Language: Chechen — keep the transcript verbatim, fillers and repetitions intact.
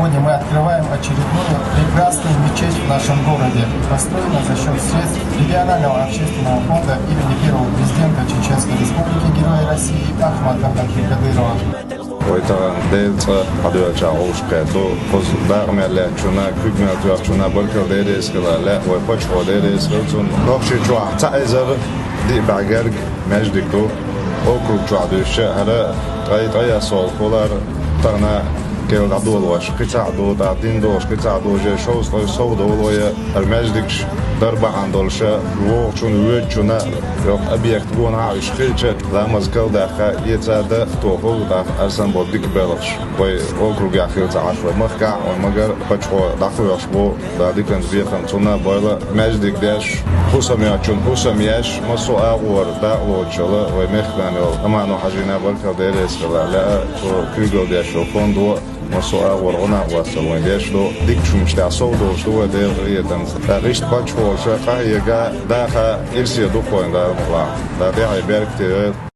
Сегодня мы открываем очередную прекрасную мечеть в нашем городе. Построена за счет средств регионального общественного фонда имени первого президента Чеченской Республики, Героя России Ахмата Хаджи Кадырова. Вай тахана Делан цӀа хьадоьллача гӀулчкхе ду, кхуза дакъа мел лаьттачунна, куьг мел тоьхначунна баркал дерригаш хила лаьа, вай паччахьо дерригаш хила цунна. Нохчийчохь цхьа эзар диъ бӀаьрг маьждиг ду, округ чохь дуьйцуча, хӀара ткъе, ткъе а сов хулар, тахана кхел дӀадолош кхин цхьаъ ду, тӀаккха дин долуш кхин цхьаъ ду, уже шовзткъе сов долу вай, хӀара маьждигаш дар бахьана долуша, вогӀучунна, воьдучунна, йоккха объект гонахьа а уьш хилча, ламаз калдаккха, эца дан а тохула, тӀаккха арсан болу дика белхаш. Вай округехь хила ца Ӏаш вай махкахь а, вай магар а паччахьо дӀакхоьхьуш бу, Дала диканца бекхам цунна а бойла, маьждиг деш, хӀусам йоцучунна хӀусам еш, массо а агӀора дакъалоцуш йолу вай мехкан йолу Амано Хьаьжина баркал дерригаш хила лаьа, цо куьйгалла деш йолу фондо, массо а агӀора гӀо накъосталла вайн деш ду, дикачу хӀуманаш тӀехь сов долуш ду вай Делан къинхетамца. ТӀаккха иштта паччахьоша къахьега, даха ирсе ду кхойн Дала мукъалахь. Дала тӀаьхье беркате йойла.